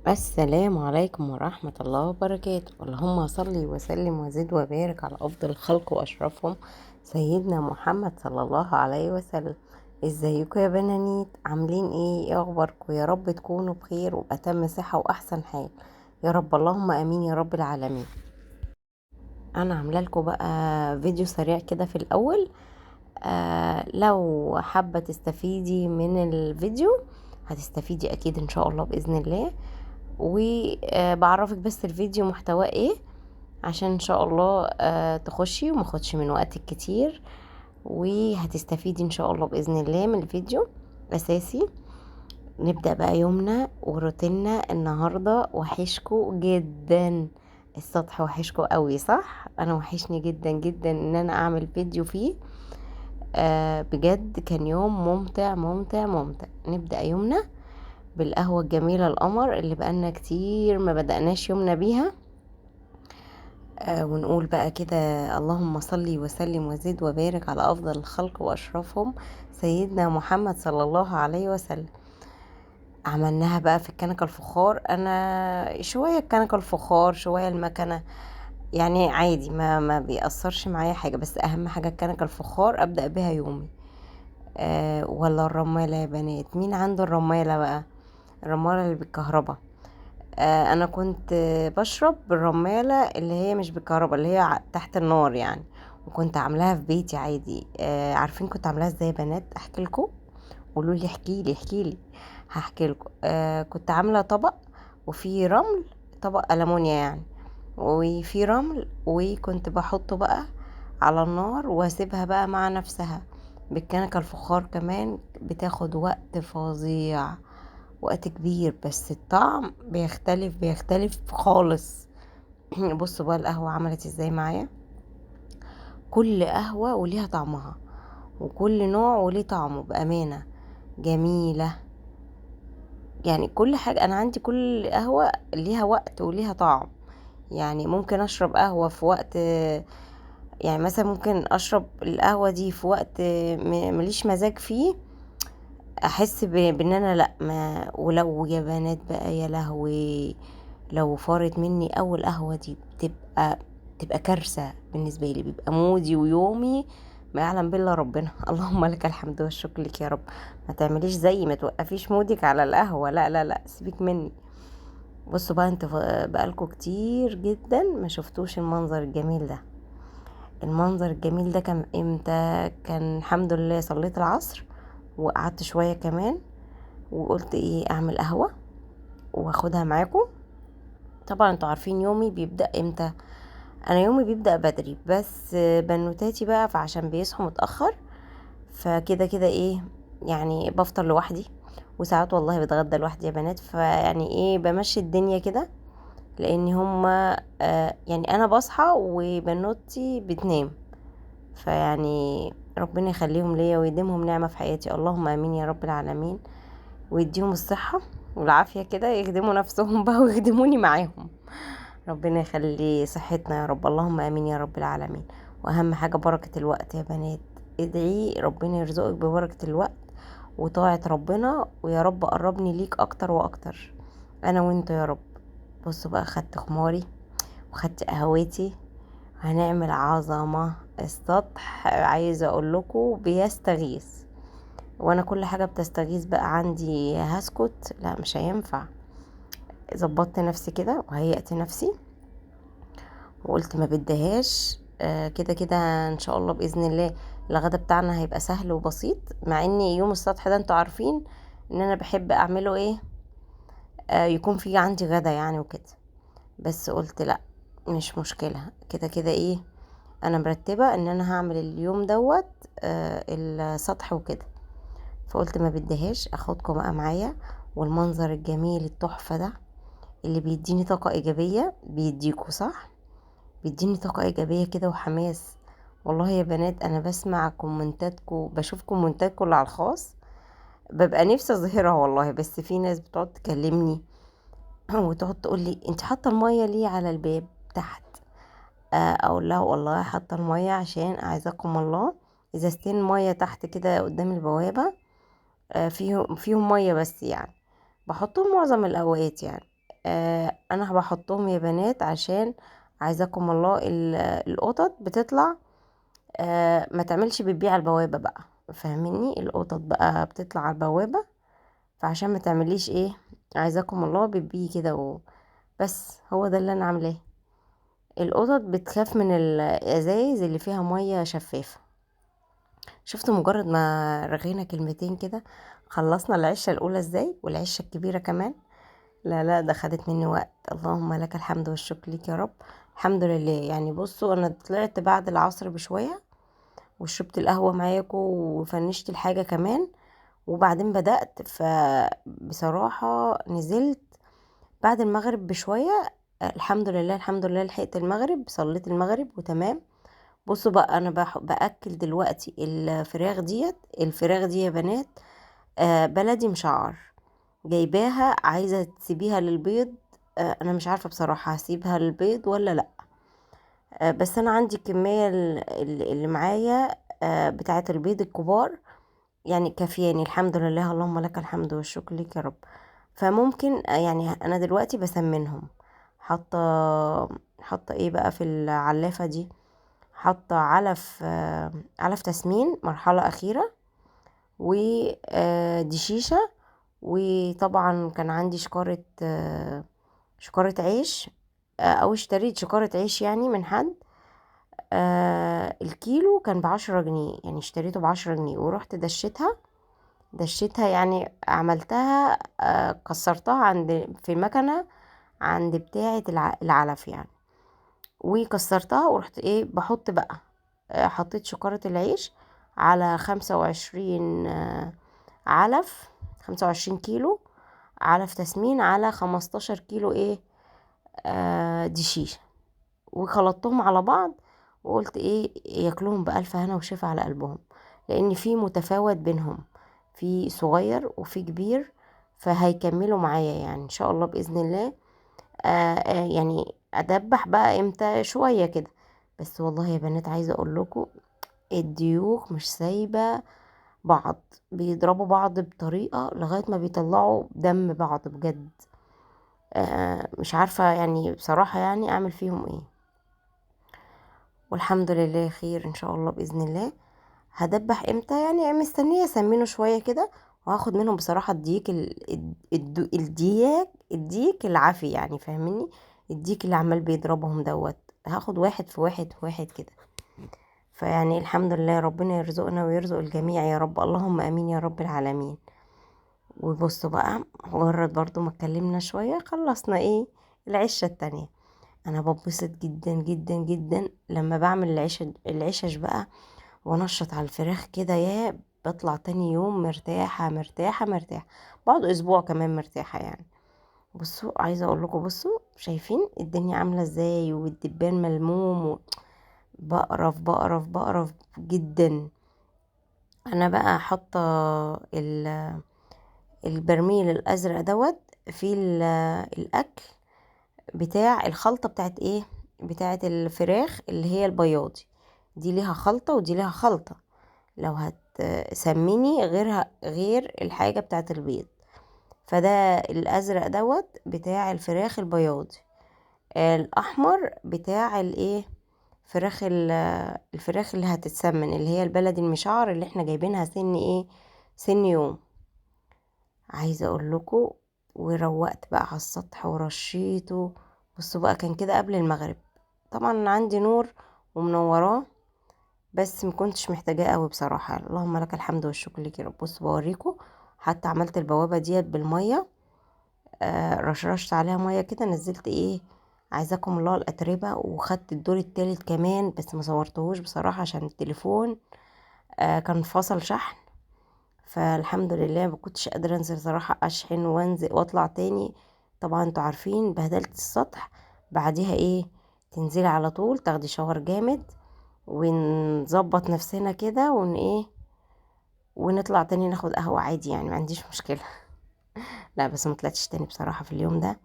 السلام عليكم ورحمة الله وبركاته. اللهم صل وسلم وزد وبارك على أفضل الخلق وأشرفهم سيدنا محمد صلى الله عليه وسلم. ازيكم يا بنانيت؟ عاملين ايه؟ ايه اخباركم؟ يا رب تكونوا بخير وبأتم صحة واحسن حال يا رب، اللهم امين يا رب العالمين. انا عامله لكم بقى فيديو سريع كده في الاول، لو حابة تستفيدي من الفيديو هتستفيدي اكيد ان شاء الله باذن الله، وبعرفك بس الفيديو محتواه ايه عشان ان شاء الله تخشي وما اخدش من وقتك كتير، وهتستفيدي ان شاء الله باذن الله من الفيديو اساسي. نبدا بقى يومنا وروتيننا النهارده. وحشكو جدا السطح، وحشكو قوي صح؟ انا وحشني جدا جدا ان انا اعمل فيديو فيه. بجد كان يوم ممتع ممتع ممتع. نبدا يومنا بالقهوة الجميلة القمر اللي بقالنا كتير ما بدأناش يومنا بيها، ونقول بقى كده اللهم صلي وسلم وزد وبارك على أفضل الخلق وأشرفهم سيدنا محمد صلى الله عليه وسلم. عملناها بقى في الكنكة الفخار، أنا شوية الكنكة الفخار شوية المكنة، يعني عادي ما بيأثرش معايا حاجة، بس أهم حاجة الكنكة الفخار أبدأ بيها يومي. ولا الرمالة يا بنات؟ مين عنده الرمالة بقى؟ الرمالة اللي بالكهرباء. انا كنت بشرب بالرمالة اللي هي مش بالكهرباء، اللي هي تحت النار يعني، وكنت عاملاها في بيتي عادي. عارفين كنت عاملاها ازاي يا بنات؟ احكي لكم؟ قولوا لي، احكي لي احكي لي، هحكي لكم. كنت عامله طبق وفيه رمل، طبق ألمونيا يعني، وفيه رمل، وكنت بحطه بقى على النار واسيبها بقى مع نفسها بالكنكه الفخار. كمان بتاخد وقت فظيع، وقت كبير، بس الطعم بيختلف، بيختلف خالص. بصوا بقى القهوة عملت ازاي معايا. كل قهوة وليها طعمها، وكل نوع وليه طعمه بأمانة جميلة. يعني كل حاجة أنا عندي كل قهوة ليها وقت وليها طعم. يعني ممكن أشرب قهوة في وقت، يعني مثلا ممكن أشرب القهوة دي في وقت مليش مزاج فيه، احس بان انا لا ما. ولو يا بنات بقى يا لهوي، لو فارت مني اول قهوة دي بتبقى كارثة بالنسبة لي، بيبقى مودي ويومي ما يعلم بالله ربنا. اللهم لك الحمد والشكر لك يا رب. ما تعمليش زيي، ما توقفيش مودك على القهوة، لا لا لا سيبك مني. بصوا بقى انتوا بقالكوا كتير جدا ما شفتوش المنظر الجميل ده. المنظر الجميل ده كان امتى؟ كان الحمد لله صليت العصر وقعدت شوية كمان، وقلت ايه اعمل قهوة واخدها معاكم. طبعا انتوا عارفين يومي بيبدأ امتى. انا يومي بيبدأ بدري، بس بنوتاتي بقى فعشان بيصحوا متأخر، فكده كده ايه يعني بفطر لوحدي، وساعات والله بتغدى لوحدي يا بنات. فيعني ايه بمشي الدنيا كده، لان هما يعني انا بصحى وبنوتي بتنام، فيعني ربنا يخليهم ليا ويديمهم نعمة في حياتي، اللهم امين يا رب العالمين، ويديهم الصحة والعافية كده يخدموا نفسهم بقى ويخدموني معاهم. ربنا يخلي صحتنا يا رب، اللهم امين يا رب العالمين. واهم حاجة بركة الوقت يا بنات، ادعي ربنا يرزقك ببركة الوقت وطاعة ربنا، ويا رب قربني ليك اكتر واكتر انا وانتوا يا رب. بصوا بقى خدت خماري وخدت قهوتي، هنعمل عظمة. السطح عايزة اقول لكم بيستغيث، وانا كل حاجة بتستغيث بقى عندي هسكت؟ لا مش هينفع. ظبطت نفسي كده وهيأت نفسي وقلت ما بديهاش، كده كده ان شاء الله باذن الله الغدا بتاعنا هيبقى سهل وبسيط. مع ان يوم السطح ده انتوا عارفين ان انا بحب اعمله ايه، يكون في عندي غدا يعني وكده، بس قلت لا مش مشكلة، كده كده ايه انا مرتبة ان انا هعمل اليوم دوت السطح وكده، فقلت ما بديهاش اخدكم بقى معايا. والمنظر الجميل التحفة ده اللي بيديني طاقة ايجابية، بيديكوا صح؟ بيديني طاقة ايجابية كده وحماس. والله يا بنات انا بسمع كومنتاتكو، بشوف كومنتاتكو اللي على الخاص، ببقى نفسي اظهرها والله، بس في ناس بتقعد تكلمني وتقعد تقول لي انت حاطه المية ليه على الباب تحت؟ اقول لها والله حاطه المية عشان اعزكم الله ازازتين مية تحت كده قدام البوابة، فيهم مية بس يعني، بحطهم معظم الاوقات يعني. انا بحطهم يا بنات عشان عايزاكم الله القطط بتطلع، ما تعملش بتبيع على البوابة بقى، فاهميني؟ القطط بقى بتطلع على البوابة، فعشان ما تعمليش ايه، عايزاكم الله بتبيه كده بس هو ده اللي انا عاملاه. القطط بتخاف من الازايز اللي فيها مية شفافة. شفتوا مجرد ما رغينا كلمتين كده خلصنا العشه الاولى ازاي، والعشه الكبيرة كمان. لا لا، ده خدت مني وقت. اللهم لك الحمد والشكر ليك يا رب، الحمد لله. بصوا انا طلعت بعد العصر بشوية وشربت القهوة معاكم وفنشت الحاجة كمان، وبعدين بدأت. فبصراحة نزلت بعد المغرب بشوية، الحمد لله الحمد لله لحقت المغرب، صليت المغرب وتمام. بصوا بقى انا باكل دلوقتي الفراخ ديت. الفراخ دي يا بنات، بلدي مشعر، جايباها عايزه تسيبيها للبيض. انا مش عارفه بصراحة هسيبها للبيض ولا لا، بس انا عندي الكمية اللي معايا، بتاعه البيض الكبار، كافياني الحمد لله. اللهم لك الحمد والشكر لك يا رب. فممكن، انا دلوقتي بسمنهم، حاطه ايه بقى في العلافه دي، حاطه علف تسمين مرحلة اخيرة، و، دشيشه، وطبعا كان عندي شكاره عيش، او اشتريت شكاره عيش من حد، الكيلو كان ب10 جنيه، اشتريته ب10 جنيه، ورحت دشيتها يعني عملتها، كسرتها في مكنه عند بتاعه العلف وكسرتها، ورحت ايه بحط بقى، حطيت شكارة العيش على 25، علف، 25 كيلو علف تسمين على 15 كيلو ايه، دشيشة، وخلطتهم على بعض، وقلت ايه ياكلوهم بألف هنا وشفا على قلبهم، لان في متفاوت بينهم، في صغير وفي كبير، فهيكملوا معايا ان شاء الله بإذن الله. ادبح بقى امتى شوية كده. بس والله يا بنات عايزة اقول لكم الديوك مش سايبة بعض، بيضربوا بعض بطريقة لغاية ما بيطلعوا دم بعض بجد. مش عارفة بصراحة اعمل فيهم ايه. والحمد لله خير ان شاء الله بإذن الله. هدبح امتى؟ مستنية اسمنه شوية كده، وهاخد منهم بصراحة الديك الديك العافي، فاهميني، الديك اللي عمال بيضربهم دوت، هاخد واحد في واحد في واحد كده. فيعني الحمد لله، ربنا يرزقنا ويرزق الجميع يا رب، اللهم امين يا رب العالمين. وبصوا بقى مجرد برضو ما اتكلمنا شوية خلصنا ايه العشة التانية. انا ببسط جدا جدا جدا لما بعمل العشش بقى وانشط على الفراخ كده، يا بطلع تاني يوم مرتاحة مرتاحة مرتاحة، بعد اسبوع كمان مرتاحة. بصوا عايزة اقول لكم، بصوا شايفين الدنيا عاملة ازاي، والدبان ملموم بقرف بقرف بقرف جدا. انا بقى حاطة البرميل الازرق دوت في الاكل بتاع الخلطة بتاعت ايه، بتاعت الفراخ اللي هي البياضي دي، ليها خلطة ودي ليها خلطة، لو هتسميني غيرها غير الحاجة بتاعت البيض. فده الازرق دوت بتاع الفراخ البياضي، الاحمر بتاع الايه، فراخ الفراخ اللي هتتسمن اللي هي البلدي المشعر اللي احنا جايبينها سن ايه، سن يوم. عايزه اقول لكم وروقت بقى على السطح ورشيته. بصوا بقى كان كده قبل المغرب، طبعا عندي نور ومنوراه بس ما كنتش محتاجاه قوي بصراحة، اللهم لك الحمد والشكر لك يا رب. بصوا بوريكم، حتى عملت البوابة ديت بالمية، رشرشت عليها مية كده، نزلت ايه عايزاكم الله الاتربه، وخدت الدور التالت كمان بس ما صورتهوش بصراحة عشان التليفون، كان فصل شحن، فالحمد لله ما كنتش قادرة انزل صراحة اشحن وانزل واطلع تاني. طبعا انتوا عارفين بهدلت السطح، بعديها ايه تنزلي على طول تاخدي شاور جامد ونظبط نفسنا كده ون ايه ونطلع تاني ناخد قهوة عادي، ما عنديش مشكلة. لا بس ما طلعتش تاني بصراحة في اليوم ده،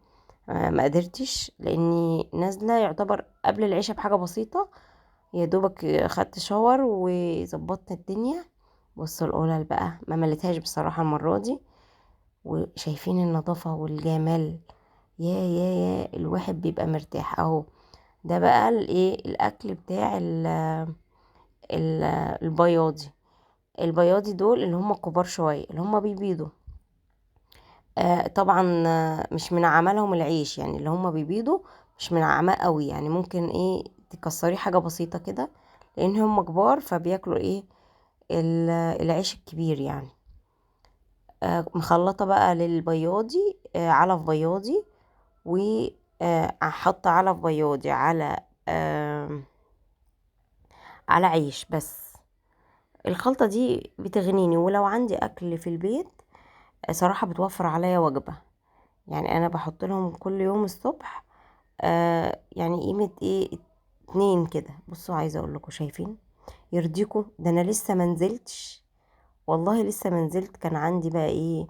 ما قدرتش لاني نازلة يعتبر قبل العشاء بحاجة بسيطة، يا دوبك خدت شاور وظبطت الدنيا. بصوا القلل بقى ما مليتهاش بصراحة المرة دي، وشايفين النظافة والجمال. يا يا يا الواحد بيبقى مرتاح اهو. ده بقى الايه الاكل بتاع البياضي. البياضي دول اللي هم كبار شوية، اللي هم بيبيضوا. طبعا مش من عملهم العيش، يعني اللي هم بيبيضوا مش من عماه قوي، يعني ممكن ايه تكسريه حاجة بسيطة كده، لان هم كبار فبياكلوا ايه العيش الكبير يعني. مخلطة بقى للبياضي، علف بياضي، و حاطة علف بياضي على عيش بس. الخلطة دي بتغنيني، ولو عندي اكل في البيت صراحة بتوفر عليا وجبة. يعني انا بحط لهم كل يوم الصبح، يعني قيمة ايه 2 كده. بصوا عايزة اقول لكم، شايفين يرضيكوا؟ ده انا لسه ما نزلتش، والله لسه ما نزلت. كان عندي بقى ايه،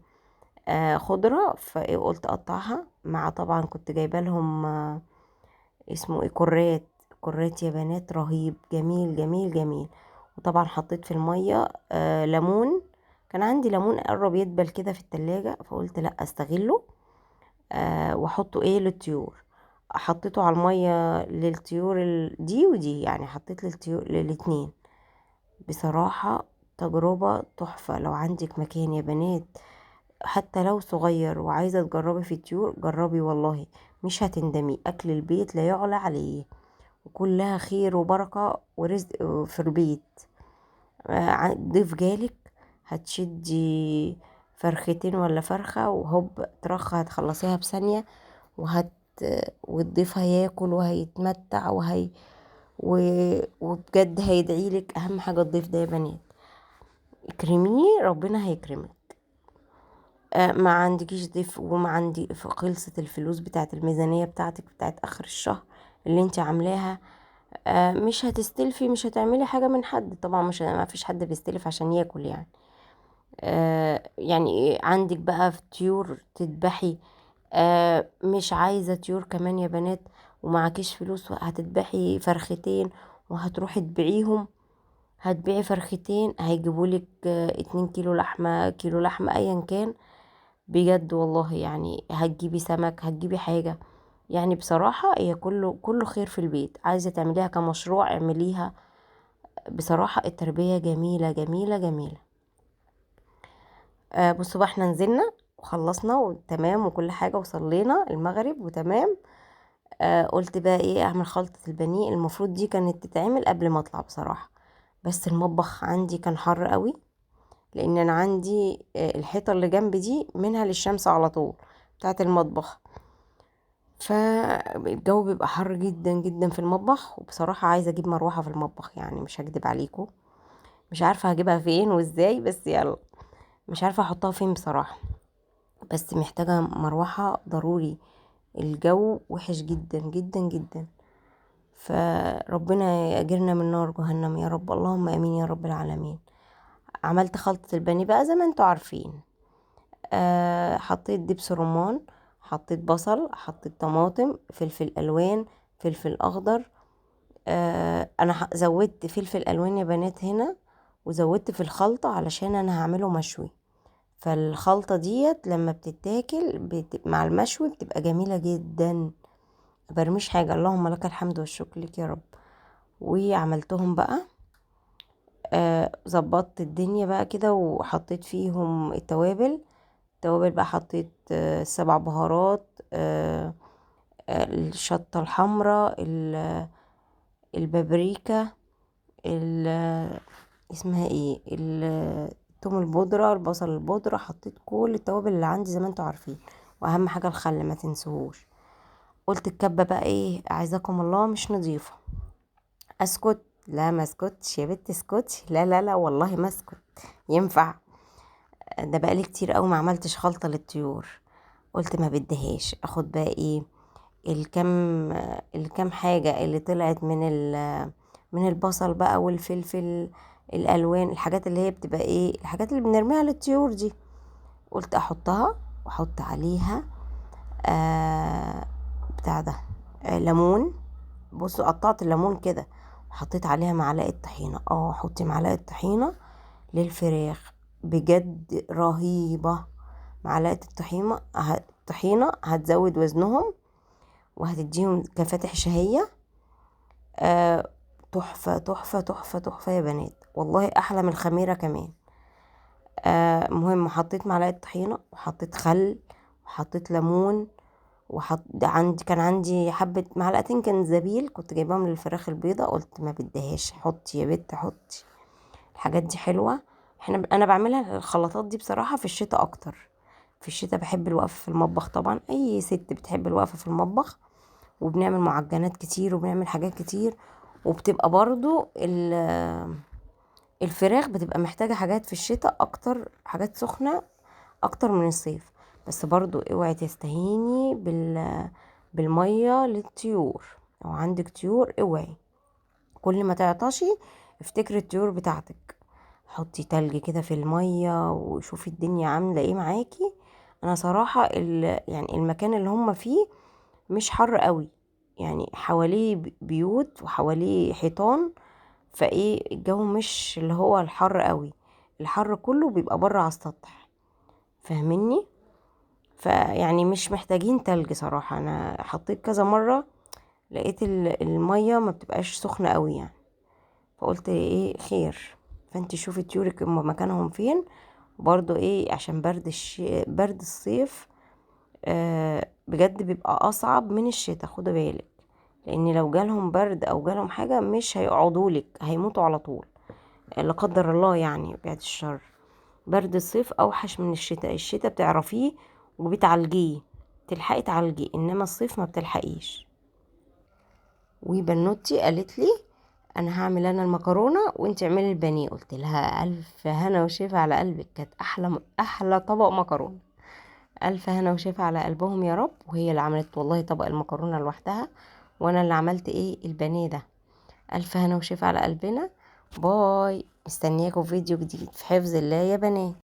خضرة، فقلت اقطعها مع، طبعا كنت جايبه لهم، اسمه ايه، كرات. كرات يا بنات، رهيب، جميل جميل جميل. وطبعا حطيت في المية، ليمون، كان عندي ليمون قرب يدبل كده في التلاجة، فقلت لا استغله، واحطه ايه للطيور. حطيته على المية للطيور دي ودي، يعني حطيت للطيور للاتنين. بصراحة تجربة تحفة. لو عندك مكان يا بنات حتى لو صغير وعايزة تجربي في الطيور، جربي والله مش هتندمي. أكل البيت لا يعلى عليه، وكلها خير وبركة ورزق في البيت. ضيف جالك هتشدي فرختين ولا فرخة وهوب ترخ، هتخلصيها بثانية، والضيف هياكل وهيتمتع وبجد هيدعيلك. أهم حاجة الضيف ده يا بنات، اكرميه ربنا هيكرمك. ما عندكيش ضيف وما عندي، خلصت الفلوس بتاعت الميزانية بتاعتك بتاعت آخر الشهر اللي انت عاملاها، مش هتستلفي، مش هتعملي حاجة من حد طبعا، مش ما فيش حد بيستلف عشان ياكل يعني. يعني عندك بقى في طيور تذبحي، مش عايزة طيور كمان يا بنات ومعكيش فلوس، هتذبحي فرختين وهتروحي تبيعيهم. هتبيعي فرختين هيجيبولك، 2 كيلو لحمة، كيلو لحمة، ايا كان. بجد والله هتجيبي سمك، هتجيبي حاجة. بصراحة هي كله خير في البيت. عايزة تعمليها كمشروع اعمليها، بصراحة التربية جميلة جميلة جميلة. بصوا بقى احنا نزلنا وخلصنا وتمام وكل حاجة، وصلينا المغرب وتمام. قلت بقى ايه، اعمل خلطة البانيه. المفروض دي كانت تتعمل قبل ما اطلع بصراحة، بس المطبخ عندي كان حر قوي، لان انا عندي، الحيطة اللي جنب دي منها للشمس على طول بتاعت المطبخ، فالجو بيبقى حر جدا جدا في المطبخ. وبصراحة عايزة اجيب مروحة في المطبخ، مش هكدب عليكم، مش عارفة هجيبها فين وازاي، بس يلا مش عارفة احطها فين بصراحة، بس محتاجة مروحة ضروري. الجو وحش جدا جدا جدا، فربنا يأجرنا من نار جهنم يا رب، اللهم امين يا رب العالمين. عملت خلطة البانيه بقى زي ما انتوا عارفين، حطيت دبس رمان، حطيت بصل، حطيت طماطم، فلفل الوان، فلفل اخضر. انا زودت فلفل الوان يا بنات هنا، وزودت في الخلطة علشان انا هعمله مشوي، فالخلطة ديت لما بتتاكل مع المشوي بتبقى جميلة جدا، برميش حاجة. اللهم لك الحمد والشكر لك يا رب. وعملتهم بقى، ظبطت الدنيا بقى كده، وحطيت فيهم التوابل. التوابل بقى حطيت، 7 بهارات، الشطة الحمراء، البابريكا، اسمها ايه، التوم البودرة، البصل البودرة، حطيت كل التوابل اللي عندي زي ما انتوا عارفين. واهم حاجة الخل ما تنسوهوش. قلت الكبة بقى ايه، اعزكم الله، مش نظيفة، اسكت؟ لا ما اسكتش يا بنت، اسكتي، لا لا لا والله ما اسكت، ينفع؟ ده بقالي كتير قوي ما عملتش خلطة للطيور، قلت ما بديهاش. اخد بقى ايه الكم حاجة اللي طلعت من البصل بقى والفلفل الالوان، الحاجات اللي هي بتبقى ايه، الحاجات اللي بنرميها للطيور دي، قلت احطها واحط عليها، بتاع ده، ليمون. بصوا قطعت الليمون كده وحطيت عليها معلقة طحينة. حطي معلقة طحينة للفراخ، بجد رهيبة معلقة الطحينة. طحينة هتزود وزنهم وهتديهم كفاتح شهية. تحفة تحفة تحفة تحفة يا بنات، والله احلى من الخميرة كمان. مهم حطيت معلقة طحينة وحطيت خل وحطيت ليمون، كان عندي حبة معلقتين جنزبيل كنت جايباهم للفراخ البيضة، قلت ما بديهاش، حطي يا بت حطي، الحاجات دي حلوة. انا بعملها الخلطات دي بصراحة في الشتاء اكتر. في الشتاء بحب الوقفة في المطبخ، طبعا اي ست بتحب الوقفة في المطبخ، وبنعمل معجنات كتير وبنعمل حاجات كتير، وبتبقى برضو الفراخ بتبقى محتاجة حاجات في الشتاء اكتر، حاجات سخنة اكتر من الصيف. بس برضو اوعي تستهيني بالمية للطيور، لو عندك طيور اوعي كل ما تعطشي افتكري الطيور بتاعتك، حطي تلج كده في المية وشوفي الدنيا عاملة ايه معاكي. انا صراحة المكان اللي هم فيه مش حر قوي، حواليه بيوت وحواليه حيطان، فايه الجو مش اللي هو الحر قوي، الحر كله بيبقى بره على السطح، فاهميني؟ فيعني مش محتاجين تلج صراحة. انا حطيت كذا مرة لقيت المية ما بتبقاش سخنة قوي فقلت ايه خير. فانت شوفي طيورك مكانهم فين برضو، ايه عشان برد الصيف، بجد بيبقى اصعب من الشتاء، خدوا بالك، لان لو جالهم برد او جالهم حاجة مش هيقعدولك، هيموتوا على طول لا قدر الله، بعد الشر. برد الصيف اوحش من الشتاء، الشتاء بتعرفيه وبتعالجيه، تلحقي تعالجيه، انما الصيف ما بتلحقيش. وبنوتي قالت لي انا هعمل انا المكرونه وانت اعملي البانيه، قلت لها الف هنا وشفا على قلبك، كانت احلى طبق مكرونه، الف هنا وشفا على قلبهم يا رب. وهي اللي عملت والله طبق المكرونه لوحدها، وانا اللي عملت ايه البانيه ده. الف هنا وشفا على قلبنا. باي، مستنياكم في فيديو جديد. في حفظ الله يا بنات.